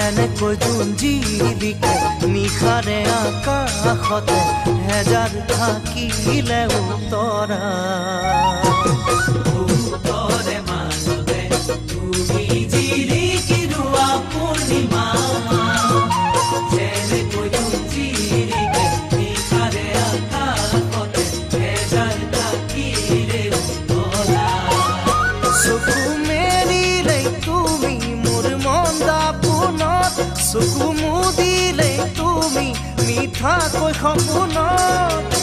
যেনেকৈ জোন জিলিকে নিশাৰে আকাশতে হেজাৰ থাকিলে উত্তৰা। ভূতৰে মাজতে তুমি জিলিকি ৰোৱা পূৰ্ণিমা, যেনেকৈ জোন জিলিকে নিশাৰে আকাশতে হেজাৰ থাকিলে উত্তৰা। চকু মেলিলে তুমি মোৰ মন দাপোনত, চকু মুদিলে তুমি মিঠাকৈ সপোনত।